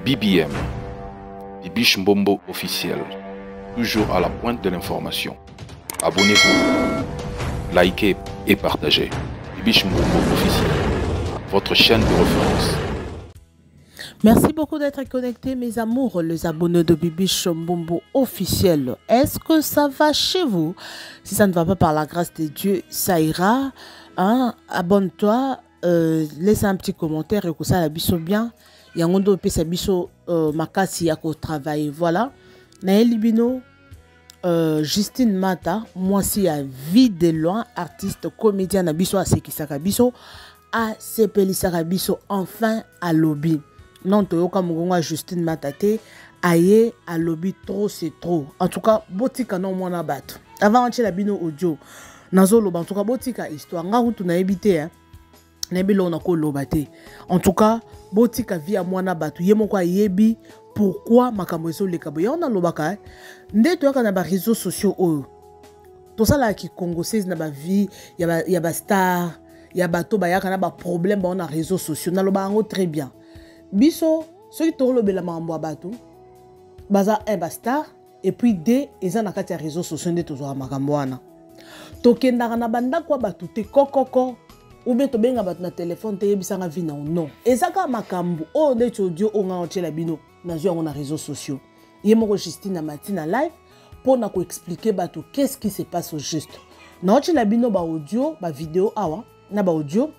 BBM, Bibiche Mbombo officiel, toujours à la pointe de l'information. Abonnez-vous, likez et partagez. Bibiche Mbombo officiel, votre chaîne de référence. Merci beaucoup d'être connectés, mes amours, les abonnés de Bibiche Mbombo officiel. Est-ce que ça va chez vous Si ça ne va pas par la grâce de Dieu, ça ira. Hein? Abonne-toi, euh, laisse un petit commentaire et que ça la biso bien. Yango ndo opesa biso euh, makasi ya kotravailler. Voilà. Nayeli bino euh, Justine Mata, mwasi ya vie de loin, artiste, comédien na biso asekisaka biso, asepelisaka biso enfin alobi. Non toyoka mongongo ya Justine Mata te, aye alobi trop c'est trop. En tout cas, botika non mwana bato. Avant antiela bino audio, nazoloba en tout cas botika histoire nga kutu nayebi te hein. Nayebi eloko nakoloba te. En tout cas, botika vie ya mwana bato, ye moko ayebi pourquoi makambo ezoleka boye. Yango nalobaka eh, nde toyaka na ba réseaux sociaux oyo tosalaka kikongosese na bavie ya bastar ya bato bayaka na baproblème bango na réseaux sociaux. Naloba yango très bien, biso soki tolobela makambo ya bato baza un bastar et puis deux eza na kati ya réseaux sociaux nde tozwaka makambo wana. Tokendaka na bandako ya bato te kokoko ou bien tobenga bato na telefone te yebisanga vi na non. Eza kaka makambo oyo neti audio oyo nga otiela bino nazwi yango na réseaux sociaux. Ye moko Justine amati na live mpona koexplike bato qu'est-ce qui se passe au juste. Naotiela bino ba audio, ba video awa na ba audio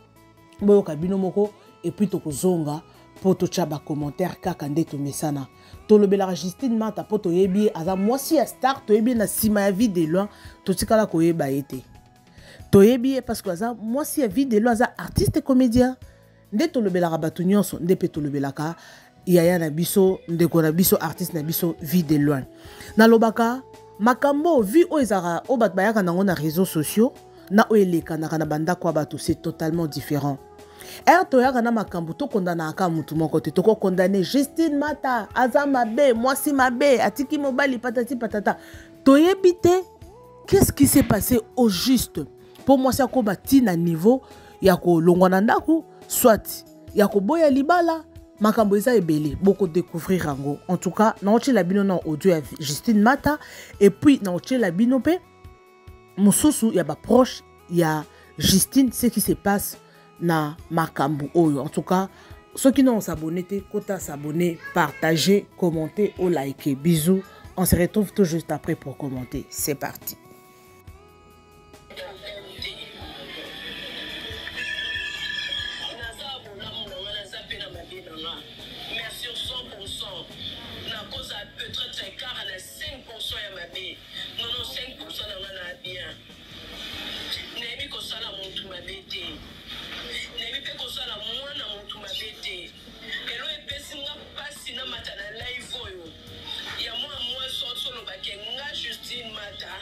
boyoka bino moko et puis tokozonga mpo totya ba commentaire kaka nde tomesana. Tolobelaka Justine Mata mpo toyebi ye aza mwasi ya star, toyebi ye na nsima ya vie de loin, totikala koyeba ye te. Toyebi ye parce que aza mwasi ya vie de loin, aza artiste comédien. Nde tolobelaka bato nyonso, nde mpe tolobelaka yaya na biso, ndeko na biso, artiste na biso vie de loin. Nalobaka makambo vie oyo ezalaka oyo bato bayaka nango na réseaux sociaux na oyo elekanaka na bandako ya bato, c'est totalement différent. Ere toyaka na makambo tokondanaka mutu moko te, tokokondane Justine Mata aza mabe, mwasi mabe, atiki mobali patati patata. Toyebi te qu'est-ce qui s'est passé au juste mpo mwasi akoma ti na niveau ya kolongwa na ndako, soit ya koboya libala. Makambo eza ebele, bokodécouvrir yango. En tout cas naotiela bino na audio ya Justine Mata et puis naotiela bino mpe mosusu ya baproche ya Justine, ce qui se passe na makambo oyo. En tout cas soki non s'abonner te, kota s'abonner, partager, commenter ou liker. Bisous, on se retrouve tout juste après pour commenter. C'est parti. Nayebi kosala mutu mabe te, nayebi pe kosala mwana mutu mabe te. Elo epesi nga pasi na mata na live oyo ya mwa mwasi oyo oloba ke nga Justine Mata.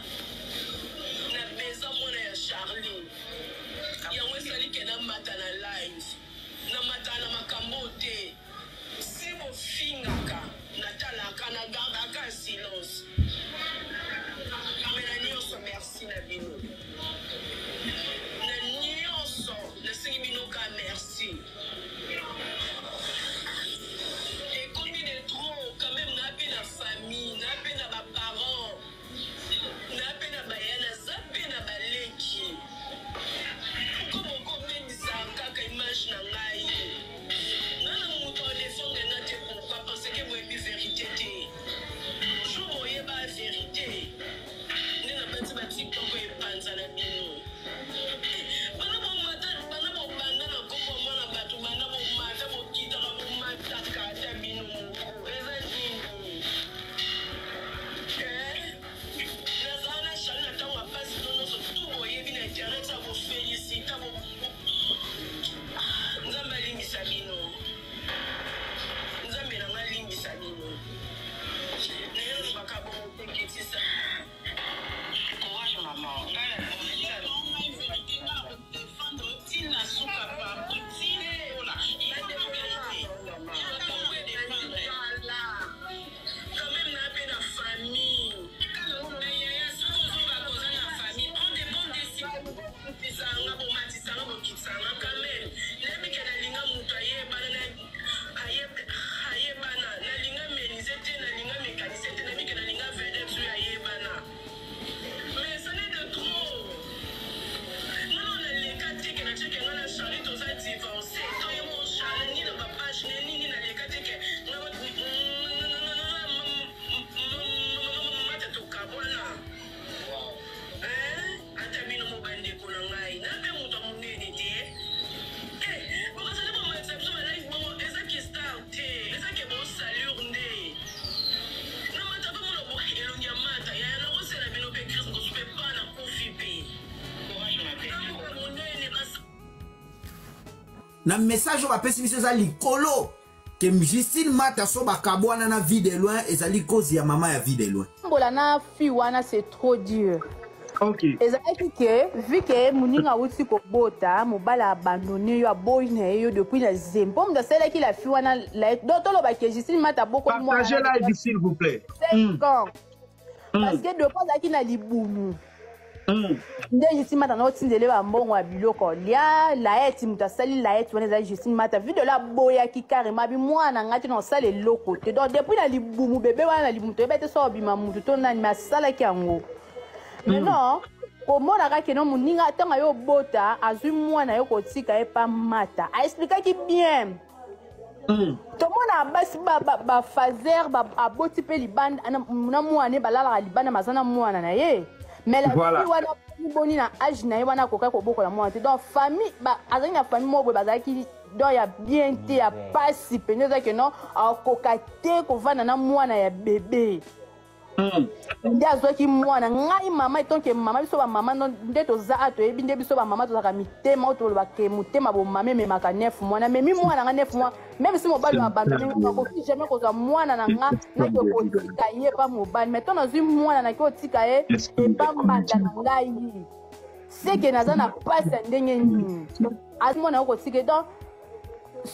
Na message oyo bapesi biso eza likolo ke Justine Mata so bakabwana na vie de loin ezali cause ya mama ya vie de loin. Mbola na fille wana c'est trop dur. Okay. Ezalaki ke vu ke moninga awuti kobota mobali abandonne yo aboyi na ye yo depuis na zemi mpo moto asalelaki la fille wana donc toloba ke Justine Mata abokoli mwana Partagez live s'il vous plaît. 5 ans. Parce que depuis azalaki na libumu. Nde Justine Mata na otindele ba mbongo ya biloko lia laeti moto asali laeti wana ezali Justine Mata video la aboyaki carrément abi mwana ngai te na osala eloko te donc depuis na libumu bebe wana na libumu toyeba te so obima motu to nani mais asalaki yango maintenant komona kaka keno moninga ntango aye obota azwi mwana ye kotika ye pa Mata aexplikaki bien. Tomona basi bafaser aboti mpe libanda na mwana ye balalaka libanda maza na mwana na ye mais la fille wana boni na age na ye wana akokaki kobokola mwana te donc famille azalaki na famille moko boye bazalaki donc ya bien te ya pasi mpenza ezalaki non akoka te kovanda na mwana ya bebe. Nde azwaki mwana ngai mama etonke mama biso bamama nde toza a toyebi nde biso bamama tozalaka mitema oyo toloba ke motema bomama ememaka 9 mois namemi mwana nga 9 mois même si mobali oyo abandoni nga nakoki jamais kozwa mwana na nga nake kotika ye epa mobali mais to nazwi mwana nake kotika ye epa mbanda na ngai seke naza na pasi ya ndenge nini azwi mwana yo kotika ye donc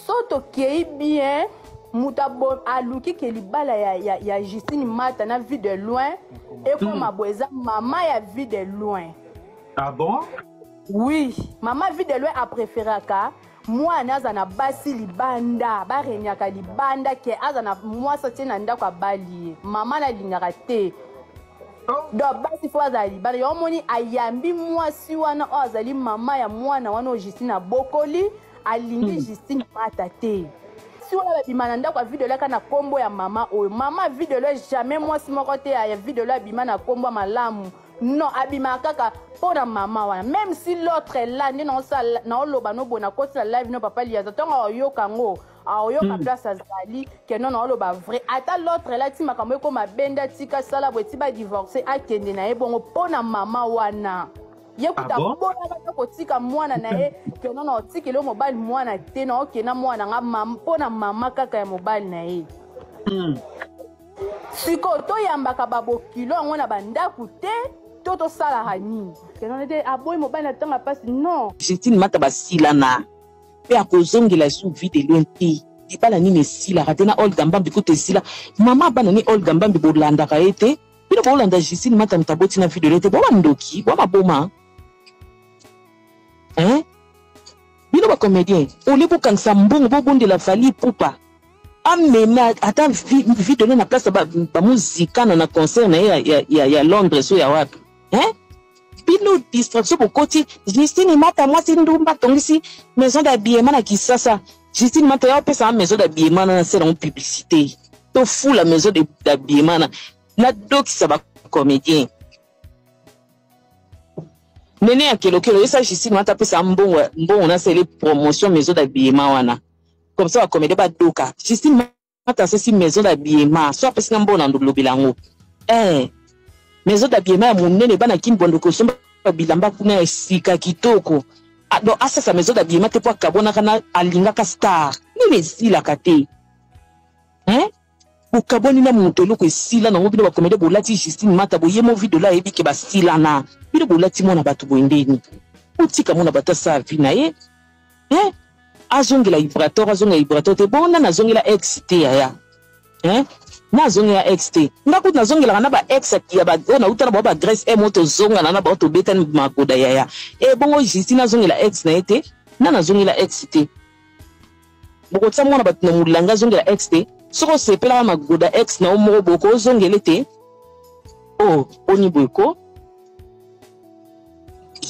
so tokei bien moto aluki ke libala ya Justine Mata na vie de loin ekoma boye eza mama ya vie de loin. Ah bon? Oui, mama vie de loin apréféraka mwana aza na basi libanda barenyaka libanda ke aza na mwasi atie na ndako abali ye mama nalingaka te. Donc basi fo azala libanda yo omoni ayambi mwasi wana oyo azali mama ya mwana wana oyo Justine abokoli alingi Justine Mata te. Si wana babima na ndako ya video laka na kombo ya mama oyo mama video lo jamais mwasi moko te ya video lo abima na kombo ya malamu non abimaka kaka mpo na mama wana même si l'autre là nde naoloba noboye nakotisa live no papa Liaza ntongo aoyoka yango aoyoka place azali ke non naoloba vrai ata l'autre là ti makambo ekoma benda tika sala boye ti badivorce akende na ye bongo mpo na mama wana ye kuta Ah bon? aboyaka te kotika mwana na ye ke non naotikeli yo mobali mwana te naokenda mwana nga mpo na mama kaka ya mobali na ye. Sikoyo toyambaka babokilo yango na bandako te to tosalaka nini ke non te aboyi mobali na ntango ya mpasi non. Justine Mata basilana mpe akozongela su vie de loin te libala nini esilaka te na Olga Mbambi kutu esila mama bana ni Olga Mbambi bolandaka ye te bino bolanda Justine Mata moto aboti na vie de loin te bo bandoki bo maboma hein bino ba comédien olie bokangisa mbongo bobondela Fally Ipupa amema ata vie de loin na place bamuzikana na concert na ye ya Londres so ya wapi hein bino distraction bokoti Justine Mata mwasi ndumba tongisi maison d'habillement na Kisasa Justine Mata ya opesa maison d'habillement na sela en publicité to fula maison d'habillement na dokisa ba comédien nene ya kelokelo yesa Justine Mata pesa mbongo mbongo na sele promotion maison d'habillement wana comme ça ba comédien ba doka Justine Mata asesi maison d'habillement so apesi na mbongo na ndolobela yango maison d'habillement ya monene bana Kimbondo kosomba bilamba kuna ya sika kitoko donc asasa maison d'habillement te po akabonaka na alingaka star nini esilaka te hein bokabwani na moto eloko esila nango bino bacomédien bolati Justine Mata boye mo video la ayebi ke basilana bino bolati mwana bato boye ndeni otika mwana bato asala vie na ye hein azongela vibrateur azongela vibrateur te bon nani azongela ex te yaya hein na azongela ex te nga kutu nazongelaka na ba ex ya ba oyo nauta na bango ba Grèce m oyo tozongana na bango tobetani makoda yaya e bongo Justine azongela ex na ye te nani azongela ex te bokotia mwana bato na molanga azongela ex te soki osepelaka magoda ex na yo moko boko ozongele te oh oni boye ko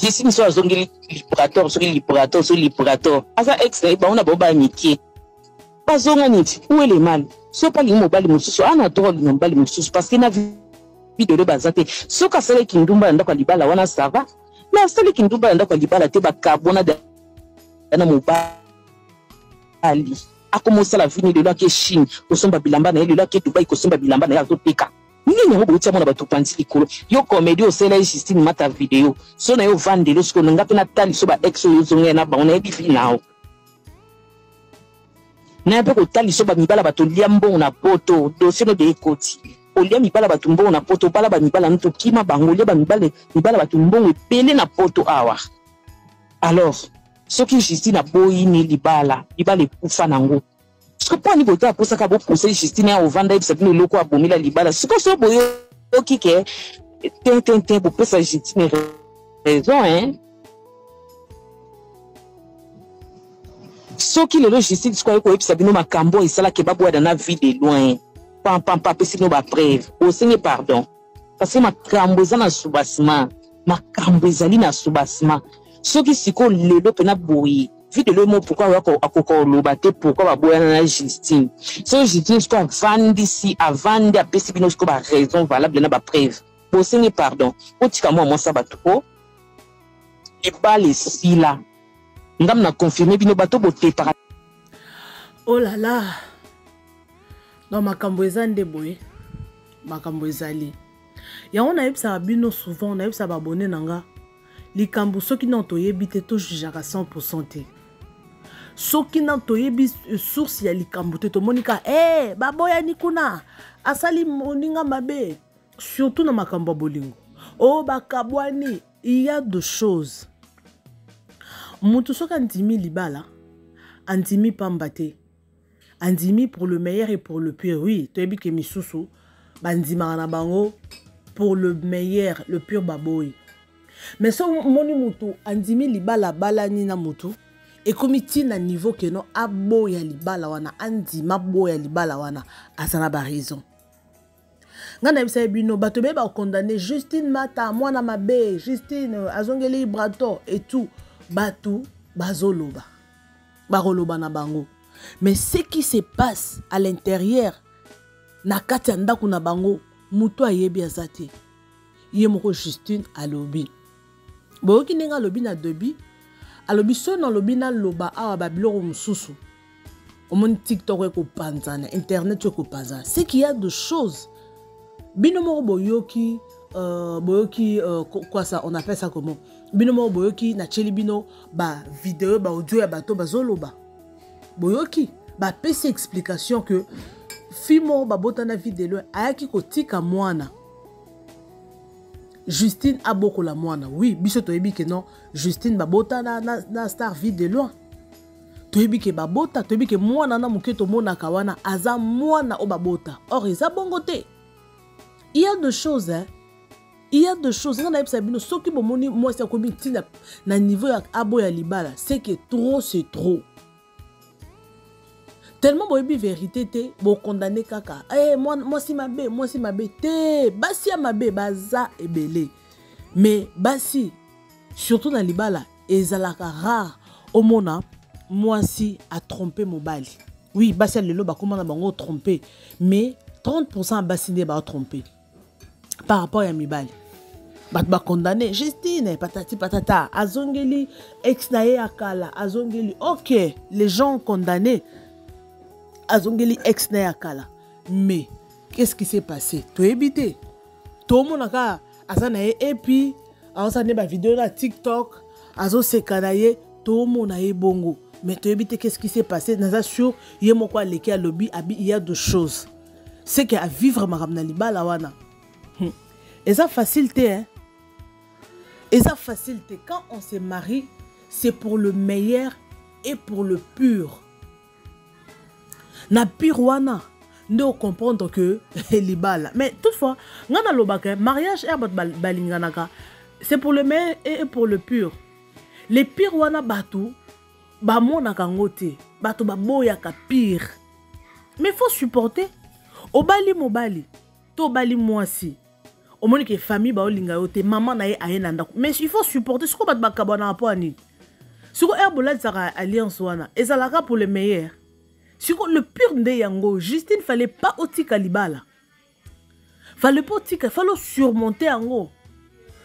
Justine so azongeli vibrateur soki vibrateur soki vibrateur aza ex na ye bango na bango baya mike bazonga neti où est le mal soki alingi mobali mosusu ana droit olinga mobali mosusu parce que na video baza te soki asalaki ndumba na ndako ya libala wana ça va mais asalaki ndumba na ndako ya libala te bakabona na mobali akomosala vini lelo ake Chine kosomba bilamba na ye lelo ake Dubai kosomba bilamba na ye azoteka nini yango botia mwana bato panzi likolo yo comédie osala ye Justine Mata video so na yo vandelo sikoyo nga mpe natali so ba ex oyo ozonga na bango nayebi vi nao. Naya mpe kotalisa ba mibala bato lia mbongo na poto, dossier no de ekoti. Olia mibala bato mbongo na poto, obala ba mibala no tokima bango, olia ba mibala mibala bato mbongo ebele na poto awa. Alors, soki Justine aboyi ne libala, libala ekufa nango. Siko mpo ani boto aposaka bopuse Justine ya ovanda yebisa bino eloko abomela libala. Siko so boyoki ke ten ten ten bopesa Justine raison hein. Soki lelo Justine siko aye koyebisa bino makambo oyo esalaki babwada na vie de loin pam pam pam apesi bino ba preuve bosenge pardon parce que makambo eza na soubassement, makambo ezali na soubassement. Soki sikoyo lelo pena boye vie de loin pourquoi akoka koloba te pourquoi baboyana na Justine? Soki Justine sikoyo avandisi avandi apesi bino sikoyo ba raison valable na ba preuve, bosenge pardon, botika mwa mwasi ya bato po libala esila. Ngam na confirme bino bato botepaka. Oh là là, donc makambo eza nde boye, makambo ezali yango. Nayebisaka bino souvent, nayebisaka babone na nga, likambo soki nano toyebi te, tojugeaka 100% te. Soki nano toyebi source ya likambo te, tomoni ka hey, baboyani kuna, asali moninga mabe, surtout na makambo ya bolingo oyo bakabwani. Il y a de choses, moto soki andimi libala, andimi pamba te, andimi pour le meilleur et pour le pire. Oui, toyebi ke misusu bandimaka na bango pour le meilleur, le pire baboyi. Mais so omoni motu andimi libala, abalani na motu, ekomi ntina niveau keno aboya libala wana, andima aboya libala wana, aza na baraison. Ngai nayebisa ye bino, bato ebele bakondamne Justine Mata, mwana mabe, Justine azongeli Brato et tout. Bato bazoloba, bakoloba na bango, mais ce qui se passe à l'intérieur, na kati ya ndako na bango, moto ayebi aza te. Ye moko Justine alobi, boyoki ndenge alobi na début, alobi so nalobi naloba awa babiloko mosusu, omoni TikTok ekopanzana, internet ekopanzana. C'est qu'il y a de choses, bino moko boyoki, boyoki quoi ça on appelle ça comment, bino moko boyoki, natieli bino bavideo, baaudio ya bato bazoloba, boyoki bapesi explication que fille moko babotana Vie de Loin ayaki kotika mwana Justine abokola mwana. Oui, biso toyebi ke non, Justine babotana na star Vie de Loin, toyebi ke babota, toyebi ke mwana na moke tomonaka wana aza mwana oyo babota. Or eza bongo te. Il y a de choses, hein? Il y a de choses. Nga nayebisa bino, soki bomoni mwasi akomi ntina na niveau ya aboya libala, c'est que trop c'est trop. Tellement boyebi vérité te, bokondane kaka hey, mwasi mabe, mwasi mabe te. Basi ya mabe baza ebele, mais basi surtout na libala ezalaka rare omona mwasi atrompe mobali. Oui, basi ya lelo bakóma na bango trompe, mais 30% ya basi nde batrompe par rapport ya mibali. Bato bakondane Justine patati patata, azongeli ex na ye ya kala, azongeli. Ok, les gens condamné, azongeli ex na ye ya kala, mais qu'est-ce qui s'est passé? Toyebi te. Tomonaka aza na ye, et puis azosala nde bavideo na TikTok, azoseka na ye, tomona ye bongo, mais toyebi te qu'est-ce qui s'est passé. Naza sûr ye moko aleki alobi abi il y a de choses, c'est que avivre makambo na libala wana eza facile te, hein? Eza facile te. Quand on se marie, c'est pour le meilleur et pour le pire. Na pire wana nde ocomprendre que libala. Mais toutefois nga nalobaka, mariage ere bato balinganaka, c'est pour le meilleur et pour le pire. Le pire wana bato bamonaka yango te, bato baboyaka pire, mais faut supporter. Obali mobali to obali mwasi, omoni ke famille baolinga yo te, mama na ye aye na ndako, mais il faut supporter. Sikoyo bato bakabwanaka mpo ya nini? Sikoyo ere bolatisaka alliance wana ezalaka pour le meilleur, sikoyo le pire nde yango. Justine, fallait pas otika libala, fallait pas otika, fallait surmonter yango.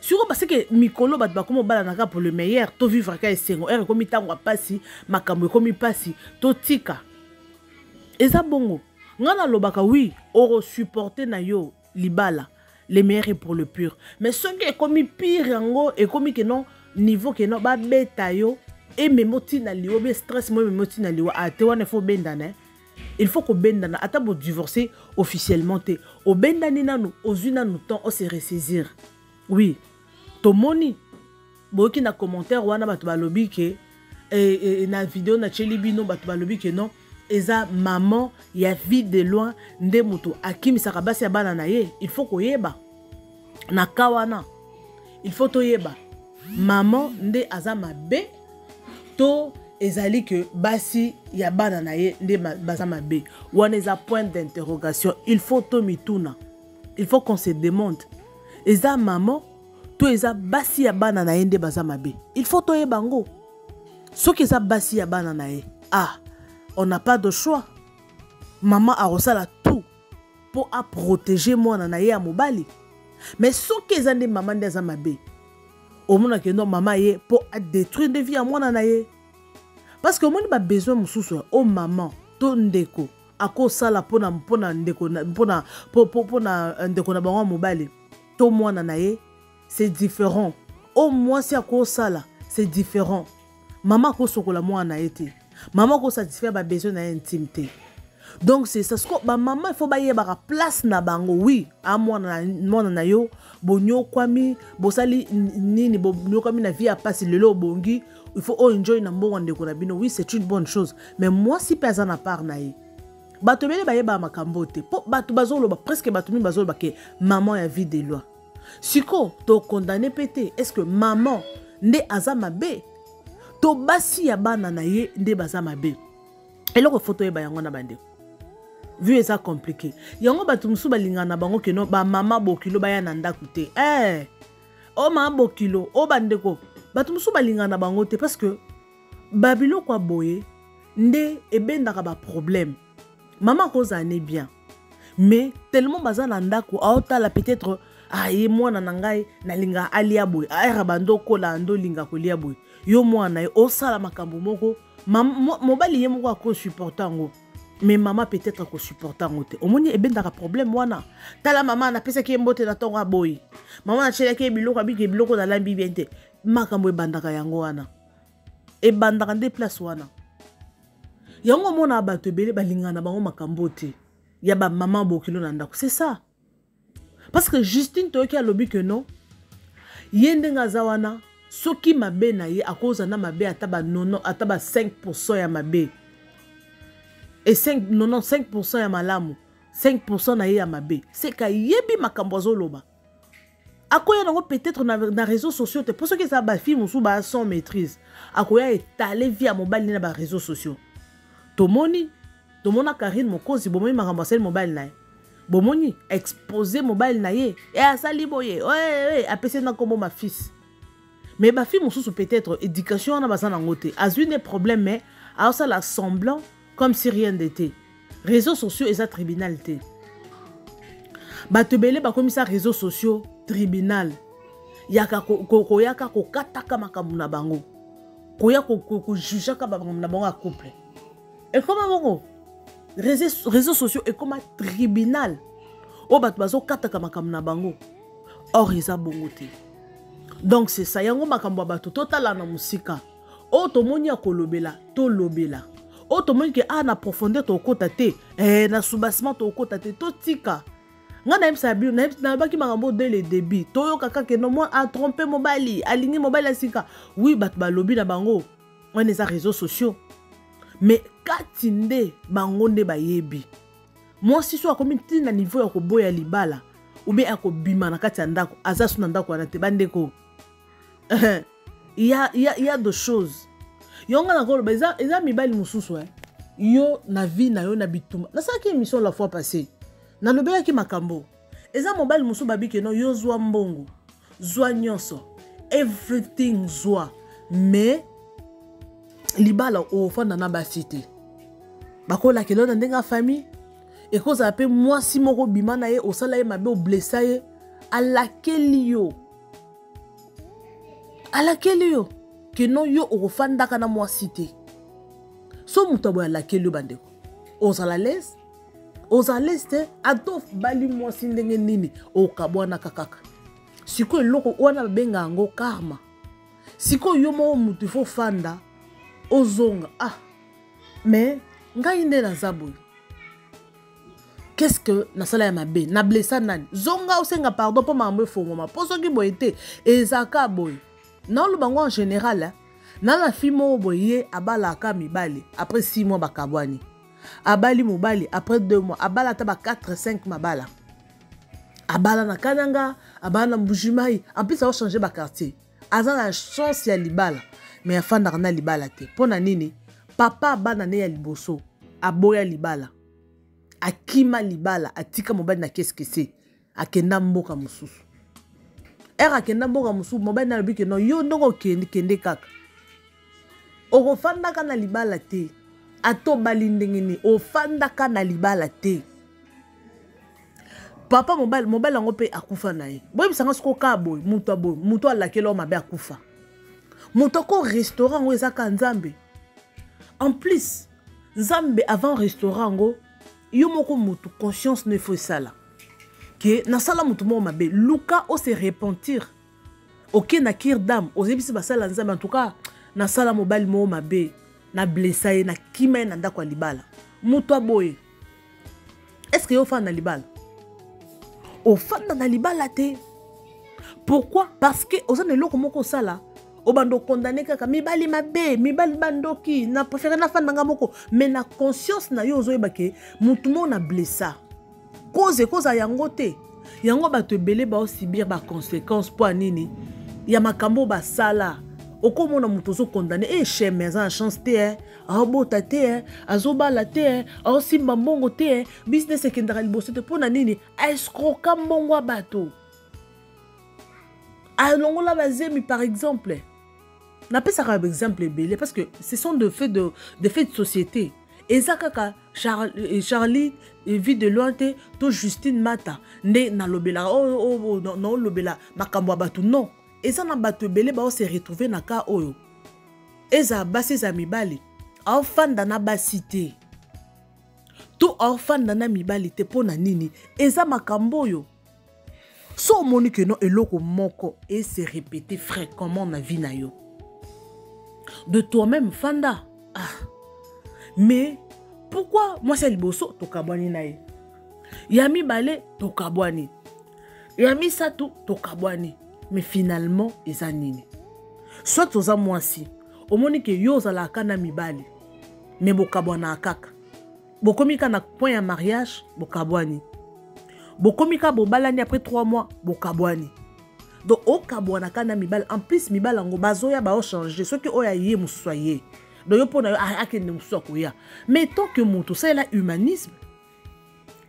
Sikoyo parce que mikolo bato bakoma obalanaka pour le meilleur, tovivre ka esengo. Ere ekomi ntango ya pasi, makambo ekomi pasi, totika. Eza bongo nga nalobaka, oui, okosupporte na yo libala, le meilleur est pour le pire, mais soki ekomi pire, yango ekomi ke non, niveau ke non, babeta yo, emema otina liwa, be stress mo emema otina liwa, ate wana ifo obendana. Il faut kobendana, ata bodivorce officiellement te, obendani nanu, ozwi nanu temps ose ressaisir. Oui, tomoni boyoki na commentaire wana bato balobi ke na video natieli bino, bato balobi ke non, eza maman ya Vie de Loin nde moto akimisaka basi ya bana na ye. Il faut koyeba na ka wana, il faut toyeba maman nde aza mabe to ezali ke basi ya bana na ye nde baza mabe. Wana eza point d'interrogation. Il faut tomituna, il faut qu'on se demande, eza maman to eza basi ya bana na ye nde baza mabe? Il faut toyeba yango. Soki eza basi ya bana na ye, ah, on n'a pas de choix, mama akosala tout mpo aprotéger mwana na ye ya mobali. Mais soki eza nde mama nde aza mabe, omonaka no mama ye mpo adétruire nde vie ya mwana na ye, parce que omoni babesoin mosusu o mama to ndeko akosala mpona ndeko na bango ya mobali to mwana na ye, c'est différent. O mwasi akosala, c'est différent. Mama akosokola mwana na ye te, mama akosatisfaire babesoin na ye intime te. Donc c'est ça siko bamama, il faut bayebaka place na bango. Oui, a mwana na yo bonyokwami, bosali nini, bonyokwami na vie ya pasi, lelo obongi, il faut oenjoy na mbongo ndeko na bino. Oui, c'est une bonne chose, mais mwasi mpe aza na part na ye. Bato ebele bayebaka makambo te, mpo bato bazoloba, presque bato mingi bazoloba ke maman ya Vie de Loin. Siko tokondane mpe te, est ce que maman nde aza mabe to basi ya bana na ye nde baza mabe? Eloko faut toyeba yango na bandeko, vu eza compliqué. Yango bato mosusu balingaka na bango keno bamama bokilo baya na ndako te. O mama bokilo o bandeko, bato mosusu balingaka na bango te, parce que babiloko ya boye nde ebendaka baproblème. Mama akozala ne bien, mais tellement baza na ndako, aotala peut-être: ah, ye mwana na ngai nalingaka alia boye, ayaka bando okola ando olinga kolia boye, yo mwana ye osala makambo moko, mobali ye moko akosupporte yango, mais mama peut-être akosupporte yango te. Omoni, ebendaka problème wana. Tala, mama napesaki ye mbote na ntongo, aboyi. Mama natielaki ye biloko, abiki biloko nalambi bien te. Makambo ebandaka yango wana, ebandaka nde place wana. Yango omona bato ebele balingaka na bango makambo te ya bamama bokilo na ndako. C'est ça, parce que Justine, toyoki alobi ke non, ye ndenge aza wana, soki mabe na ye akozala na mabe ata ba nono, ata ba 5 ya mabe e 5, 95 ya malamu, 5 na ye ya mabe, seka yebi makambo azoloba, akoya nango peut-être na réseaux sociaux te. Mpo soki eza bafille mosusu baa sans maîtrise, akoya etale vie ya mobali na baréseaux sociaux. Tomoni, tomona Karine Mokonzi, bomoni makambo asali mobali na ye, bomoni expose mobali na ye e asali boye, apesi na nkombo ma fils. Mais bafille mosusu, peut-être éducation wana baza nango te, azwi nde problème, mais aosala semblant comme si rien n'était. Réseaux sociaux eza tribunal te. Bato ebele bakomisa réseaux sociaux tribunal, yaka koyaka kokataka makambo na bango, koya kojugeaka makambo na bango ya couple. Ekoma bongo, réseaux sociaux ekoma tribunal oyo bato bazokataka makambo na bango. Or eza bongo te. Donc c'est ça, yango makambo ya bato totala na mosika. Oyo tomoni ya kolobela, tolobela. Oyo tomoni ke a na profondeur tokota te, na soubassement tokota te, totika. Ngai nayebisaka bino, nayebaki makambo dès le début. Toyoka kaka no mwa atrompe mobali, alingi mobali ya sika. Oui, bato balobi na bango wana eza réseaux sociaux, mais kati nde bango nde bayebi. Mwasi so akomi ntina niveau ya koboya libala ou bien akobima na kati ya ndako, aza so na ndako wana te. Bandeko, il y a de choses. Yo nga nakoloba, eza mibali mosusu, eh. Yo na vie na yo na bitumba, nasalaki émission la fois passée, nalobelaki makambo. Eza mobali mosusu babiki no, yo zwa mbongo, zwa nyonso, everything zwa, mais libala ofanda na basi te. Bakolakela yo na ndenge ya famille. Ekozala mpe mwasi moko bima na ye, osala ye mabe, oblessa ye, alakeli yo, alakeli yo keno yo okofandaka na mwasi te. So moto aboye alakeli yo, bandeko, ozala lese, ozala lese te. Ata obali mwasi ndenge nini, okabwanaka kaka. Sikoyo eloko wana babenga yango karma. Sikoyo yo moko motu ifo fanda, ozonga. Ah, mais ngai nde naza boye. Qu'est-ce que nasala ya mabe? Na blessa nani? Zonga osenga pardon mpo makambo efongwama, mpo soki boye te ezalaka boye. Naoloba yango en général, hein. Na na fille moko boye, ye abalaka mibali, après 6 mois bakabwani, abali mobali après 2 mois, abala ata ba 4 5 mabala, abala na Kananga, abala na Mbujimai, en plus aochange baquartier. Aza na chance ya libala, mais afandaka na libala te. Mpo na nini? Papa abana ne ya liboso aboya libala, akima libala, atika mobali na keskese, akenda mboka mosusu. Ere akenda mboka mosusu, mobali na alobi ke no, yo ndenge okende, kende kaka, okofandaka na libala te, ata obali ndenge nini, ofandaka na libala te. Papa mobali, mobali yango mpe akufa na ye. Boyebisanga sikoyo, kaka boye, moto aboye, moto alakeli oyo mabe, akufa, moto ako restaurant yango eza kaka Nzambe. En plus Nzambe, avant restaurant yango, yo moko motu conscience no efo esala ke nasala motu moko mabe. Luka ose repentir, oke na cure d'âme, oyebisi basala Nzambe: en tout cas nasala mobali moko mabe, nablessa ye, nakima ye na ndako ya libala. Moto aboye, est ce que yo ofanda na libala? Ofanda na libala te. Pourquoi? Parce que oza na eloko moko osala, obanda okondane kaka mibali mabe, mibali bandoki, na préféré nafanda nga moko. Mais na conscience na yo ozoyeba ke motu moko na blessa, cause ekozala yango te. Yango bato ebele baosubir baconséquence mpo ya nini? Ya makambo oyo basala. Okomona moto ozokondane e cheme, aza na chance te, eh. Aobota te, eh. Azobala te, eh. Aosimba mbongo te, eh. Business ekendaka liboso te. Mpo na nini? Aescroka mbongo ya bato, alongola bazemi. Par exemple, napesaka baexemple ebele parce que ce sont de faits de société. Eza kaka Charlie Vue de Loin te to Justine Mata nde nalobelaka, oh, oh, naolobela makambo ya bato. Non, eza na bato ebele baose retrouve na cas oyo. Ezala basi, ezala mibali, aofanda na basi te to aofanda na mibali te. Mpo na nini? Eza makambo oyo. So omoni ke no, eloko moko ese répéter fréquemment na vie na yo, de toi-même fanda: ah, mais pourquoi mwasi ya liboso tokabwani na ye, ya mibale tokabwani, ya misato tokabwani, mais finalement eza nini? Soit oza mwasi, omoni ke yo ozalaka na mibali, mais bokabwanaka kaka, bokomi kaka na point ya mariage, bokabwani, bokomi kaka bobalani, après 3 mois bokabwani. Donc okabwanaka na mibali, en plus mibali yango bazoya, baochange, soki oyo aye, mosusu aye. Donc yo mpo na yo akende, mosusu akoya. Mais tant que moto osalela humanisme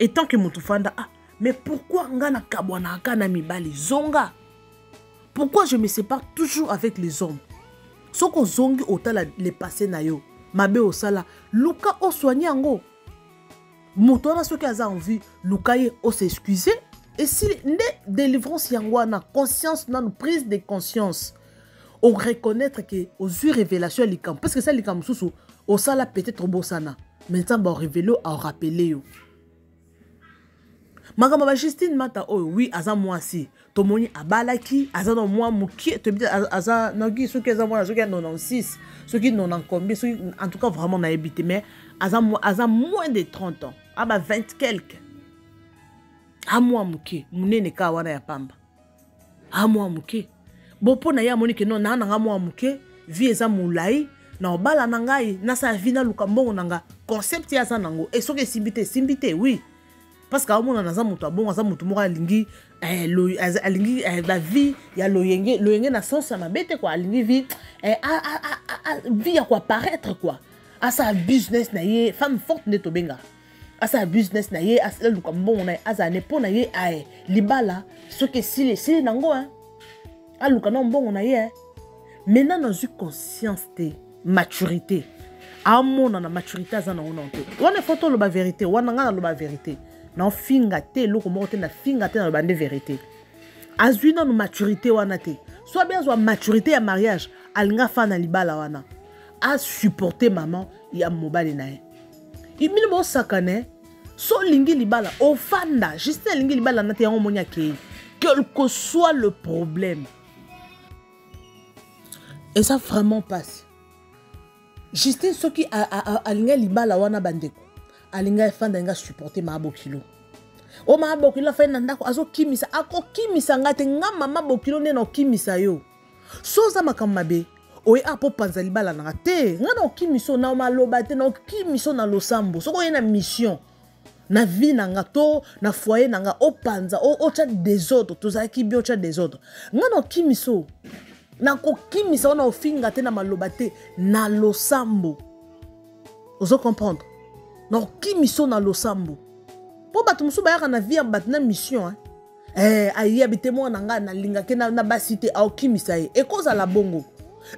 et tant que moto fanda: ah, mais pourquoi nga nakabwanaka na mibali? Zonga: pourquoi je me sépare toujours avec les hommes? Soki ozongi otala le passé na yo, mabe osala, luka osoigne yango. Moto wana soki aza envie, luka ye, os'excuse, esili. Nde délivrance yango wana. Conscience nanu, prise de conscience, oreconnaître ke ozwi révélation ya likambo, parce que esa likambo mosusu osala, peut-être obosana, mais Nzambe arévéler yo, arappeler yo makambo ya Bajustine Mata oyo. Oui, aza mwasi, tomoni abalaki, aza na mwa mokie, toyebi aza noki soki aza mwana soki ya 96, soki 90 combien, soki, en tout cas vraiment nayebi te, mais aza moins de 30 ans, aba 20 quelque, amwa moke monene kaka wana ya pamba, amwa moke. Bo mpo na ye amoni ke no, naa nanga mwa moke, vie eza molai, na obala na ngai, nasala vie, naluka mbongo na nga. Concept ye aza nango e, soki esimbi te, esimbi te. Oui, parce que aomona naza moto abongo, aza moto moko alingi bavie ya loyenge, loyenge na sens ya mabe te quoi. Alingi vie ya koapparaître quoi, asala business na ye, femme forte nde tobengaka, asala business na ye, aluka mbongo na ye, azala ne mpo na ye. Aye libala, soki esili, esili nango, aluka na mbongo na ye. Maintenant nazwi conscience te, maturité amona na maturité aza nango nano te. Wana ifo toloba vérité. Wana ngai naloba vérité, naofinga te, eloko moko te, nafinga te, naloba nde vérité. Azwi nano maturité wana te. So abi azwa maturité ya mariage, alingi afana na libala wana, asupporte mama ya mobali na ye. Bino bosakane. So olingi libala, ofanda. Justin alingi libala na te, yango omoni akei. Quel que soit le problème, eza vraiment mpasi. Justin soki alingi libala wana, bandeko, Alinga efanda, alinga supporter mama bokilo. O mama bokilo afandi na ndako azokimisa, akokimisa nga te, nga mama bokilo nde naokimisa yo. So oza makambo mabe oye apo panza libala nanga te, nga na okimiso na maloba te, na okimiso na losambo. Soki oye na mission na vie na nga to na foyer na nga, opanza, otya desordre, tozalaki bien, otya desordre, nga na okimiso, nakokimisa wana, ofinga te na maloba te, na losambo. Ozo comprendre? Na okimiso na losambo, mpo bato mosusu bayaka na vie ya bato na mission, hein? Eh, ayebi te mwana ngai nalingaki na, na basi te, aokimisa ye. Ekozala bongo,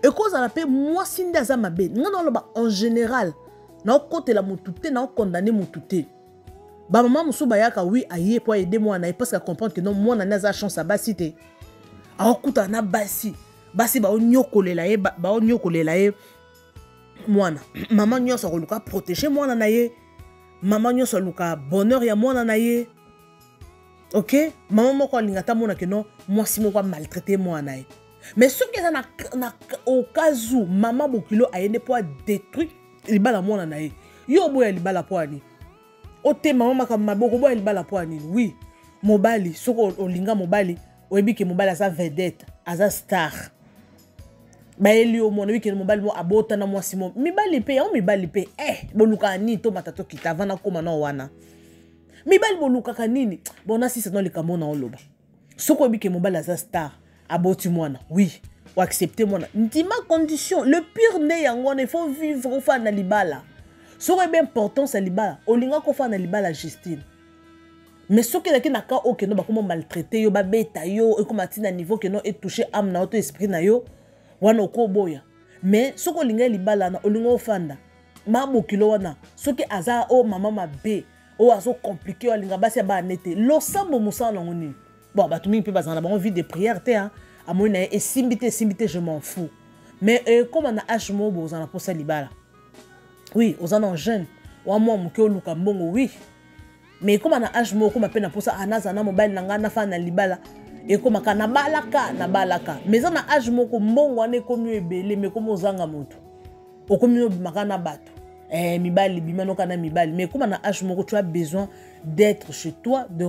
ekozala mpe mwasi nde aza mabe. Ngai naoloba en général, naokotela motu te, naokondane motu te. Bamama mosusu bayaka, wi, aye mpo aide mwana ye, parce que acomprendre que non, mwana nde aza chance ya basi te, aokutana na basi, basi baonyokolela ye, baonyokolela ye mwana. Mama nyonso akoluka protéger mwana na ye, mama nyonso aluka bonheur ya mwana na ye. Ok, mama moko alinga ata mona ke non, mwasi moko amaltraite mwana na ye. Mais soki eza na, na au cas où mama bokilo aye nde mpo adétruire libala mwana na ye, yo oboya libala mpo ani ote mama makambo mabe, okoboya libala mpo anini? Oui, mobali, soki olinga mobali, oyebi ke mobali aza vedette, aza star, bayeli yo mwana, oyebi ke mobali mo abota na mwasi mo. Mibali mpe yango, mibali mpe eh, bolukaka nini? Tomata tokita avant nakóma nao wana. Mibali bolukaka nini? Bon, nasisa no likambo na oloba. Soki oyebi ke mobali aza star, aboti mwana, oui, oaccepte mwana, ndima condition. Le pire nde yango wana, il faut vivre, ofanda na libala. Soki oyebi importance ya libala, olingaka ofanda na libala, Justine. Mais soki ezalaki na cas oyo keno bakoma maltraite yo, babeta yo, ekoma ntina niveau keno etouche âme na yo to esprit na yo, wana okoboya. Mais soki olingai libala wana, olingi ofanda, mabokilo wana, soki aza oyo mama mabe oyo azocomplike oyo alinga basi ya bana nete, losambo mosala nango nini? Bon, bato mingi mpe bazala na bango vie de prière te. Amoni na ye esimbi te, esimbi te, je m'en fous. Mais ekóma na âge moko boye, ozala na mposa libala, oui, oza na jeune wa mwa moke, oluka mbongo, oui, mais ekóma na âge moko, okóma mpe na mposa nazala na mobali na ngai, nafana na libala, ekomaka nabalaka, nabalaka. Mais eza na âge moko, mbongo wana ekomi oyo ebele, mais ekomi ozanga moto, okomi obimaka na bato, eh, mibali, bima noka na mibali. Mais ekóma na âge moko, tu as besoin d'être chez toi, de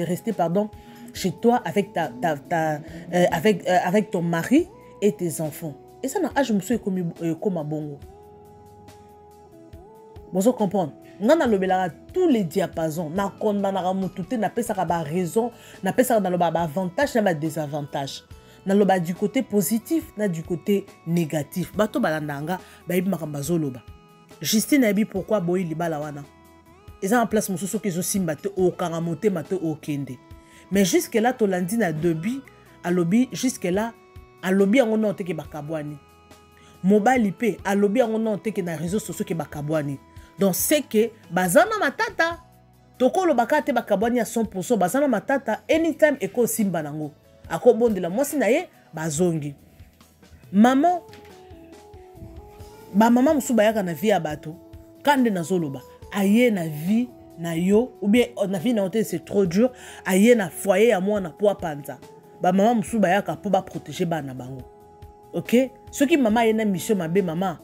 rester, pardon, chez toi avec ta, ta, ta avec ton mari et tes enfants. Eza na âge mosusu ekomi ekóma bongo. Bozo comprendre nga nalobelaka tous les diapasons, nakondanaka motu te, napesaka baraison, napesaka, nalobaka baavantage na badésavantage, naloba du côté positif na du côté négatif. Bato balandaka nga bayebi makambo bazoloba. Justine ayebi pourquoi boyi libala wana. Eza na place mosusu, soki ezosimba te, okanga motema te, okende. Mais jusque là tolandi na début, alobi jusque là, alobi yango nano teke bakabwani. Mobali mpe alobi yango nano teke na réseau sociaux ke bakabwani. Donc c'est que baza na matata. Tokoloba kaka te bakabwani ya 100. Baza na matata, anytime ekosimba nango, akobondela mwasi na ye, bazongi. Mama, bamama mosusu bayaka na vie ya bato ka nde nazoloba, aye na vie na yo ou bien na vie na yo te, c'est trop dur. Aye na foyer ya mwana mpo apanza. Bamama mosusu bayaka mpo baprotege bana bango. Ok, soki mama aye na mission mabe, mama,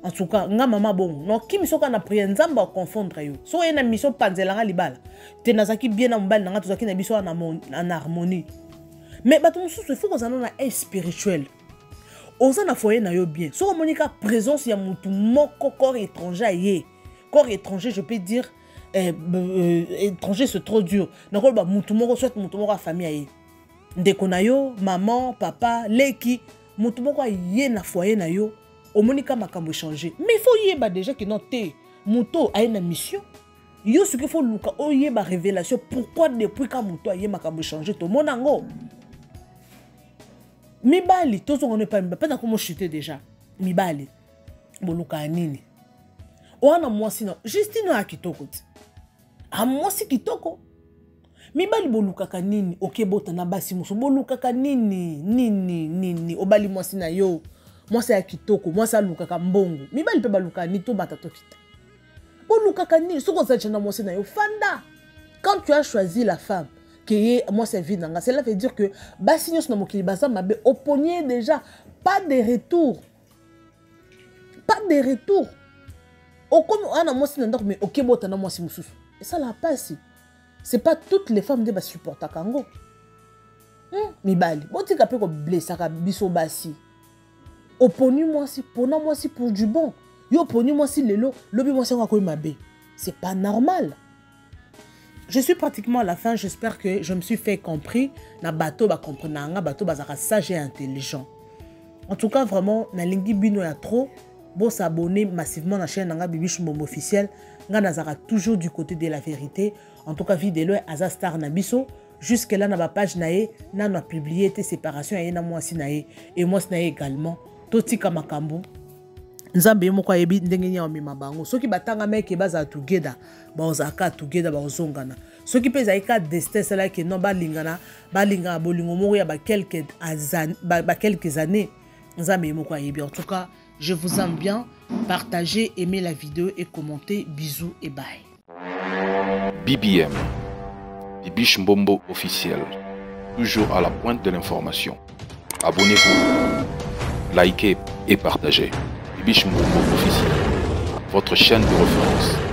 en tout cas nga mama bongo nokimi soki na prière, Nzambe aconfondre yo. Soki oye na mission panzelanga libala te, nazalaki bien na mobali na nga, tozalaki na biso wana na harmonie. Mais bato mosusu, il faut kozala na aide spirituelle. Oza na foyer na yo bien, soki omoni ka présence ya motu moko, corps étranger aye, corps étranger, je peux dire étranger, c'est trop dur, nakoloba motu moko, soit motu moko ya famille aye, ndeko na yo, maman, papa, leki, motu moko aye na foyer na yo, omoni ka makambo échange. Mais il faut yeba déjà ke non te, moto aye na mission yo. Soki faut luka oyeba révélation, pourquoi depuis ka moto aye, makambo échange. Tomona yango. Mibali, tozonga no epai mibali mpe nakoma chute déjà. Mibali bolukaka nini wana? Mwasi na Justine oyo ya kitoko ti, amwasi kitoko. Mibali bolukaka nini? Okebota na basi mosusu, bolukaka nini? Nini nini? Obali mwasi na yo, mwasi ya kitoko, mwasi alukaka mbongo. Mibali mpe balukaka nini? Tobata tokita, bolukaka nini? Soki oza na mwasi na yo, fanda. Quand tu as choisi la femme ke ye mwasi ya vie na nga, cela veut dire que basi nyonso na mokili baza mabe. Oponi déjà, pas de retour, pas de retour. Okomi oya na mwasi na ndako mais okebota na mwasi mosusu, esalaka mpasi. C'est pas toutes les femmes nde basupportaka yango. Mibali, botika mpe koblesaka biso basi. Oponi mwasi, pona mwasi pour du bon. Yo oponi mwasi lelo, lobi mwasi yango akoyi mabe, c'est pas normal. Je suis pratiquement à la fin, j'espère que je me suis fait compris. Na bato ba comprendre nga, bato bazaka sage et intelligent. En tout cas, vraiment, nalingi bino ya trop. Bo s'abonner massivement na chaîne nanga Bibiche Mbombo officiel. Nga nazaka toujours du côté de la vérité. En tout cas, Vue de Loin aza star na biso. Jusque là na ba page na ye, nano a publié te séparation ya ye na mwasi na ye et mwasi na ye également. Totika makambo. Nzambe ye moko ayebi ndenge nini amema bango. Soki batangama eke bazala together, bazalaka together, bazongana. Soki mpe ezalaki ka destin esalaki non balingana, balingana bolingo moko ya ba quelques années, Nzambe ye moko ayebi. En tout cas, je vous aime bien. Partagez, aimez la vidéo et commentez. Bisous et bye. BBM, Bibiche Mbombo officiel, toujours à la pointe de l'information. Abonnez-vous, likez et partagez. Bibiche Mbombo officiel, votre chaîne de référence.